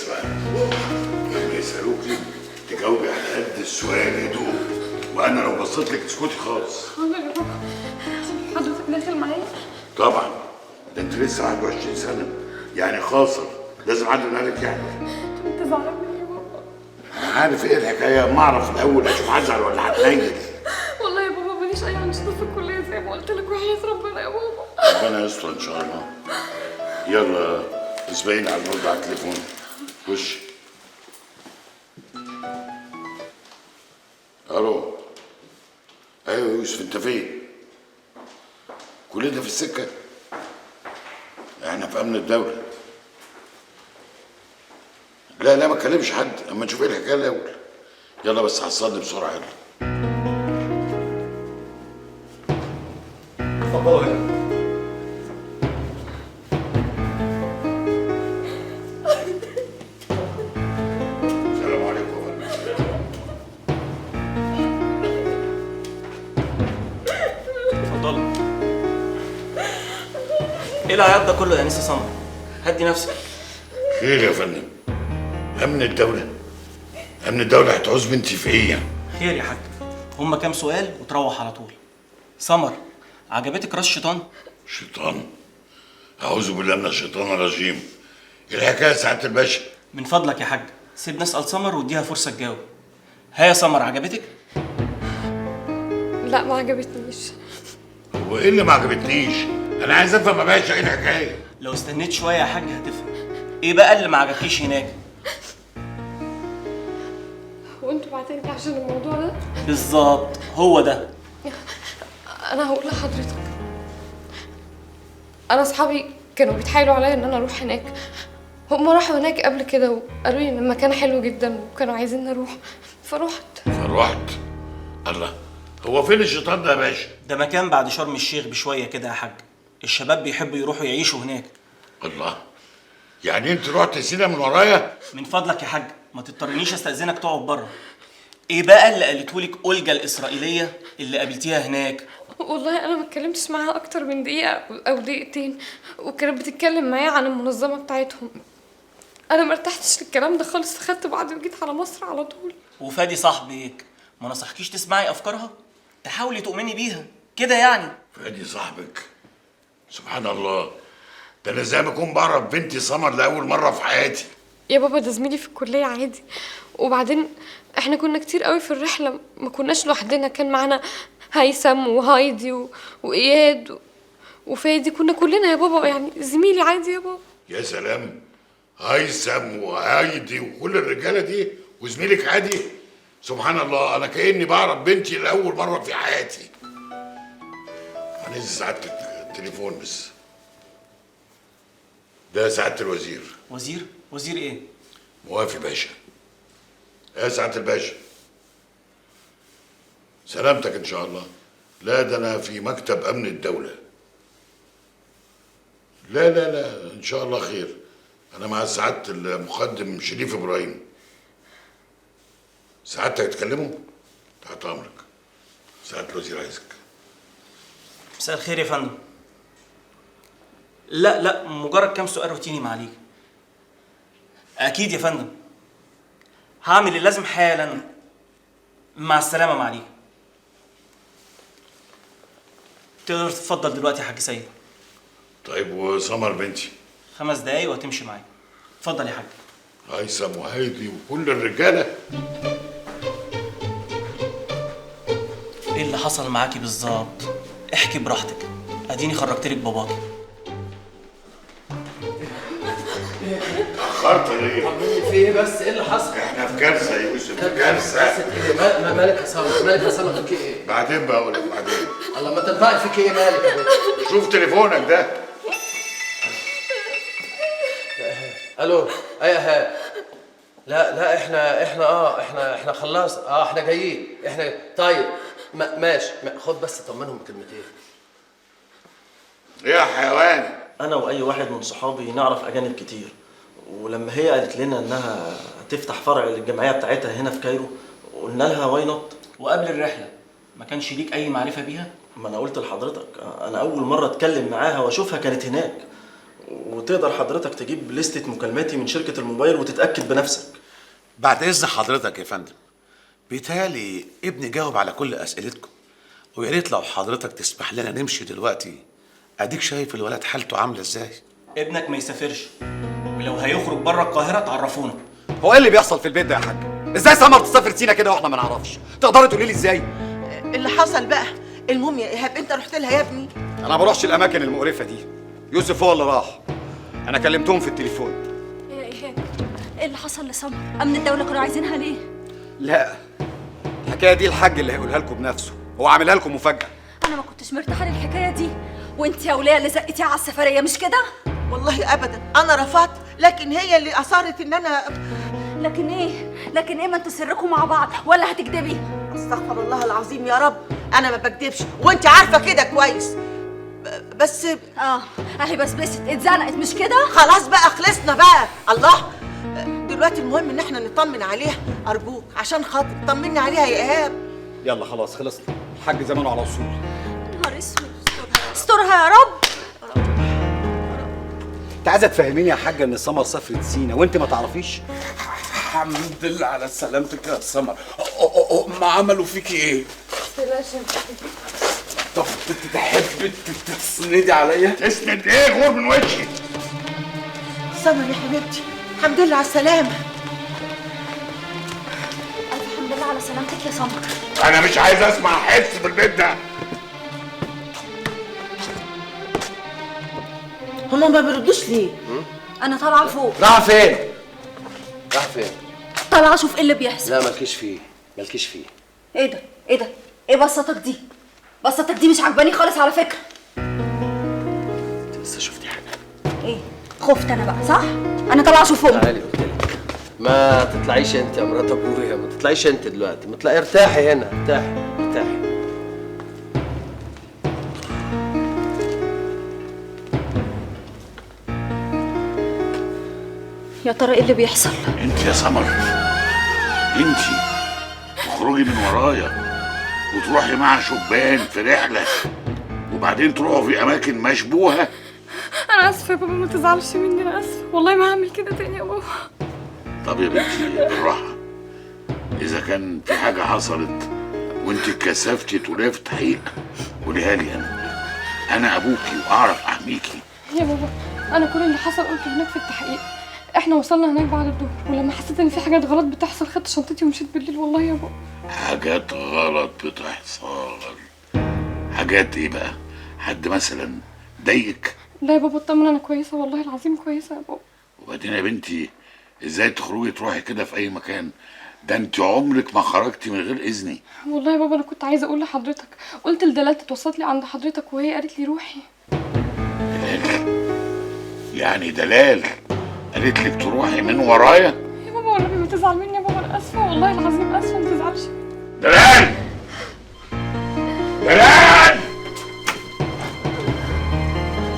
بس بقى لما يسالوكي تجاوبي على قد السؤال يا دوب، وانا لو بصيت لك تسكتي خالص. حاضر يا بابا. حضرتك داخل معايا؟ طبعا، ده انت لسه 21 سنة، يعني خاصر لازم حد يقولها لك يعني. طب انت زعلان مني يا بابا؟ انا عارف ايه الحكاية، ما اعرف الاول اشوف هزعل ولا هتنيل. والله يا بابا ماليش اي انشطة في الكلية زي ما قلت لك، وحياه ربنا يا بابا. ربنا يستر ان شاء الله. يلا اسبقيني على الرد على التليفون. خش. الو. ايوه يا يوسف، انت فين؟ كل ده في السكة؟ احنا في امن الدولة. لا لا ما تكلمش حد، اما نشوف ايه الحكاية الاول. يلا بس حصلني بسرعة. يلا اتفضلوا هنا. السلام عليكم. اتفضلوا. ايه العياط ده كله يا انسه سمر؟ هدي نفسك. خير يا فندم؟ امن الدولة؟ امن الدولة هتعوز بنتي في ايه يعني؟ خير يا حاج، هما كام سؤال وتروح على طول. سمر، عجبتك راس شيطان؟ شيطان؟ اعوذ بالله من الشيطان الرجيم. ايه الحكاية يا سعادة الباشا؟ من فضلك يا حاج سيب نسال سمر واديها فرصة تجاوب. ها يا سمر، عجبتك؟ لا ما عجبتنيش. هو ايه اللي ما عجبتنيش؟ انا عايز افهم يا باشا ايه الحكاية. لو استنيت شوية يا حاج هتفهم. ايه بقى اللي ما عجبكيش هناك؟ وانتوا بعتني عشان الموضوع ده؟ بالظبط هو ده. انا هقول لحضرتك، انا اصحابي كانوا بيتحايلوا عليا ان انا اروح هناك. هم راحوا هناك قبل كده وقالوا لي ان المكان حلو جدا وكانوا عايزين نروح، فروحت. فروحت؟ الله، هو فين الشيطان ده يا باشا؟ ده مكان بعد شرم الشيخ بشوية كده يا حاج، الشباب بيحبوا يروحوا يعيشوا هناك. الله، يعني انت رحت سينا من ورايا؟ من فضلك يا حاج ما تضطرنيش استاذنك تقعد بره. ايه بقى اللي قالتهولك اولجا الاسرائيلية اللي قابلتيها هناك؟ والله انا ما اتكلمتش معاها اكتر من دقيقة او دقيقتين، وكانت بتتكلم معايا عن المنظمة بتاعتهم. انا ما ارتحتش للكلام ده خالص، فخدت بعضي وجيت على مصر على طول. وفادي صاحبك ما نصحكيش تسمعي افكارها؟ تحاولي تؤمني بيها كده يعني. فادي صاحبك؟ سبحان الله، ده انا زي ما اكون بعرف بنتي سمر لاول مرة في حياتي. يا بابا ده زميلي في الكلية عادي، وبعدين احنا كنا كتير قوي في الرحلة، ما كناش لوحدنا، كان معانا هيثم وهايدي واياد وفادي، كنا كلنا يا بابا، يعني زميلي عادي يا بابا. يا سلام، هيثم وهايدي وكل الرجالة دي وزميلك عادي؟ سبحان الله، انا كاني بعرف بنتي لاول مرة في حياتي. هنزل سعادتك التليفون بس. ده سعادة الوزير. وزير؟ وزير ايه؟ موافي باشا. يا سعادة الباشا سلامتك ان شاء الله. لا ده انا في مكتب امن الدولة. لا لا لا ان شاء الله خير، انا مع سعادة المقدم شريف ابراهيم. سعادتك تكلمه؟ تحت امرك. سعادة الوزير عايزك. مساء الخير يا فندم. لا لا مجرد كام سؤال روتيني معاليك. اكيد يا فندم، هعمل اللي لازم حالا. مع السلامة معاليك. تقدر تتفضل دلوقتي يا حاج سيد. طيب وسمر بنتي؟ 5 دقايق وهتمشي معايا. اتفضل يا حاج. هيثم وهيدي وكل الرجالة. ايه اللي حصل معاكي بالظبط؟ احكي براحتك، اديني خرجتلك باباكي. اتأخرت ليه؟ طمني في ايه بس؟ ايه اللي حصل؟ احنا في كارثة يا يوسف، في كارثة. ايه مالك يا سمر؟ مالك يا سمر فيك ايه؟ بعدين بقول لك بعدين. الله ما تنفعش فيك ايه مالك يا بنت؟ شوف تليفونك ده. الو ايه ها. لا لا احنا احنا احنا خلص، احنا جايين، احنا طيب ماشي، خد بس طمنهم بكلمتين. يا حيوان. انا واي واحد من صحابي نعرف اجانب كتير، ولما هي قالت لنا انها هتفتح فرع للجمعية بتاعتها هنا في كايرو قلنا لها why not. وقبل الرحلة ما كانش ليك اي معرفة بيها؟ ما انا قلت لحضرتك انا اول مرة اتكلم معاها واشوفها كانت هناك، وتقدر حضرتك تجيب لستة مكالماتي من شركة الموبايل وتتأكد بنفسك. بعد اذن حضرتك يا فندم، بيتهيألي ابني جاوب على كل اسئلتكم، ويا ريت لو حضرتك تسمح لنا نمشي دلوقتي. اديك شايف الولد حالته عامله ازاي. ابنك ما يسافرش، ولو هيخرج بره القاهرة تعرفونا. هو ايه اللي بيحصل في البيت ده يا حاج؟ ازاي سمر تسافر سينا كده واحنا ما نعرفش؟ تقدري تقولي لي ازاي؟ اللي حصل بقى. المهم يا ايهاب، انت رحت لها يا ابني؟ انا ما بروحش الاماكن المقرفه دي، يوسف هو اللي راح، انا كلمتهم في التليفون. يا ايهاب، ايه اللي حصل لسمر؟ امن الدولة كانوا عايزينها ليه؟ لا، الحكاية دي الحاج اللي هيقولها لكم بنفسه، هو عاملها لكم مفاجاة. انا ما كنتش مرتاحة للحكايه دي، وانت يا وليه اللي زقتيها على السفرية مش كده؟ والله ابدا، انا رفضت، لكن هي اللي اصرت ان انا. لكن ايه؟ لكن ايه؟ ما انتوا سركم مع بعض، ولا هتكدبي؟ استغفر الله العظيم يا رب، انا ما بكدبش وانت عارفه كده كويس. بس اهي بسبست، اتزنقت مش كده؟ خلاص بقى، خلصنا بقى. الله، دلوقتي المهم ان احنا نطمن عليها، ارجوك عشان خاطر طمني عليها يا ايهاب. يلا خلاص خلصنا، الحاج زمانه على وصول. نهار اسود، استرها يا رب. انت عايزه تفهميني يا حاجة ان سمر سافرت سينا وانت ما تعرفيش؟ الحمد لله على سلامتك يا سمر. ما عملوا فيكي ايه؟ طب تحبي تسندي عليا؟ تسند ايه؟ غور من وشي. سمر يا حبيبتي، الحمد لله على السلامة. ألف الحمد لله على سلامتك يا سمر. أنا مش عايز أسمع حس في البيت ده. هما ما بيردوش ليه؟ أنا طالعة فوق. رايحة فين؟ رايحة فين؟ طالعة أشوف إيه اللي بيحصل. لا مالكيش فيه، مالكيش فيه. إيه ده؟ إيه ده؟ إيه بصتك دي؟ بصتك دي مش عجباني خالص على فكرة. أنت لسه شفتي حاجة؟ إيه؟ خفت أنا بقى صح؟ أنا طالعة أشوف أمي. تعالي قلت لك ما تطلعيش أنت يا مرات أبويا، ما تطلعيش أنت دلوقتي، ما تطلعي، ارتاحي هنا، ارتاحي ارتاحي. يا ترى ايه اللي بيحصل؟ انت يا سمر، انت تخرجي من ورايا وتروحي مع شبان في رحله، وبعدين تروحوا في اماكن مشبوهة. انا اسفه يا بابا، ما تزعلش مني، انا اسفه والله، ما هعمل كده تاني يا بابا. طب يا بنتي بالراحة، اذا كان في حاجة حصلت وانت اتكسفتي تقوليها في التحقيق قوليها لي انا، انا ابوكي واعرف احميكي. يا بابا انا كل اللي حصل قلته هناك في التحقيق. احنا وصلنا هناك بعد الظهر، ولما حسيت ان في حاجات غلط بتحصل خدت شنطتي ومشيت بالليل. والله يا بابا حاجات غلط بتحصل؟ حاجات ايه بقى؟ حد مثلا ضايقك؟ لا يا بابا اطمن، انا كويسة والله العظيم كويسة يا بابا. وبعدين يا بنتي ازاي تخرجي تروحي كده في اي مكان؟ ده انت عمرك ما خرجتي من غير اذني. والله يا بابا انا كنت عايزه اقول لحضرتك، قلت لدلال تتوسط لي عند حضرتك وهي قالت لي روحي. دلال؟ يعني دلال قالت لك تروحي من ورايا؟ يا بابا والنبي ما تزعل مني يا بابا، انا اسفه والله العظيم اسفه، ما تزعلش. دلال!